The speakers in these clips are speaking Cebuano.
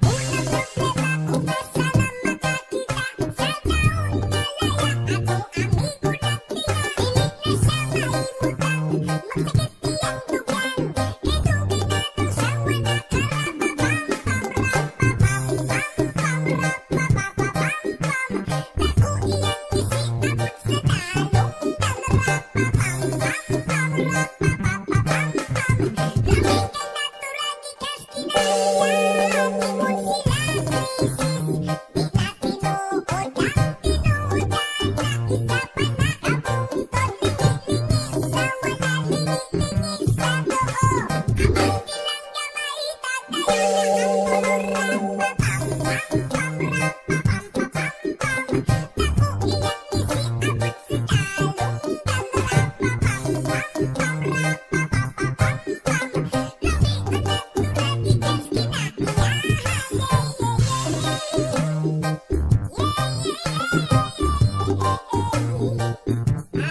Ako na problema kung asa na makakita sa taon nga laya atong amigo nagtinga. Dili na siya maimutang, magsakit iyang dugang, kay dugay na daw siya wa nakarapapam pam rapapam pam pam rapapapam pam. Dako iyang ngisi abot sa talunggan, rapapam pam pam rapapapam pam. Lami kay natural gikas kinaiya, ingon sila krisis. Di na tinuod ang tinuodan na isa pa na kabungtod, lingi-lingi sa wala, lingi-lingi sa tuo. Abante lang gamay, tatayo na ang tulo, rapapam pam pam rapapam pam pam. Dako iyang ngisi abot sa talunggan, rapapam pam pam rapapapam pam. Lami ang natural gikas kinaiyahan, yeah yeah yeah yeah yeah yeah.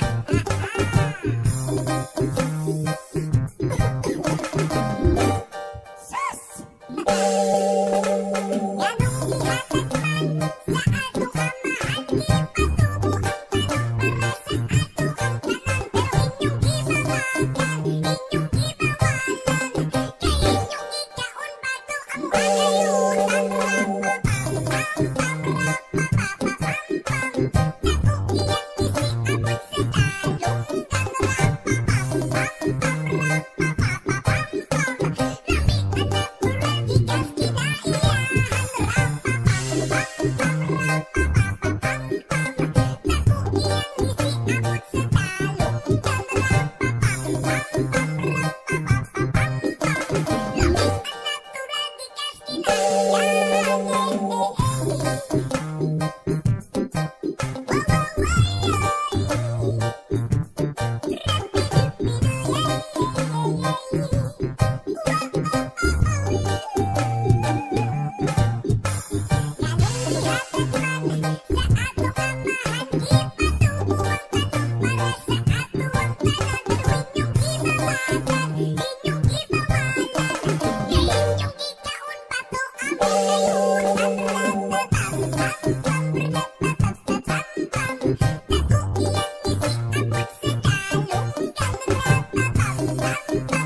Sus! Nganong gihatag man sa atong Amahan, gipatubo ang tanom para sa ato ang tanan. Pero inyong gibabagan, inyong gibawalan, kay inyong gikaon bato amo ang kayutan. Rapapam pam pam rapapapam pam. Dako iyang ngisi abot sa talunggan, rapapam pam pam rapapapam pam. Lami ang natural gikas kinaiyahan, rapapam pam pam rapapapam pam. Dako iyang ngisi abot sa talunggan, rapapam pam pam rapapapam pam. Lami ang natural gikas kinaiyahan, yeah yeah yeah. Wow wow wow. Nganong gihatag man sa atong Amahan, gipatubo ang tanom para sa ato ang tanan. Pero inyong gibabagan, inyong gibawalan, kay inyong gikaon bato among kayutan. Ratapam pam pam ratapapam pam. Dako iyang ngisi abot sa talunggan, ratapam pam pam.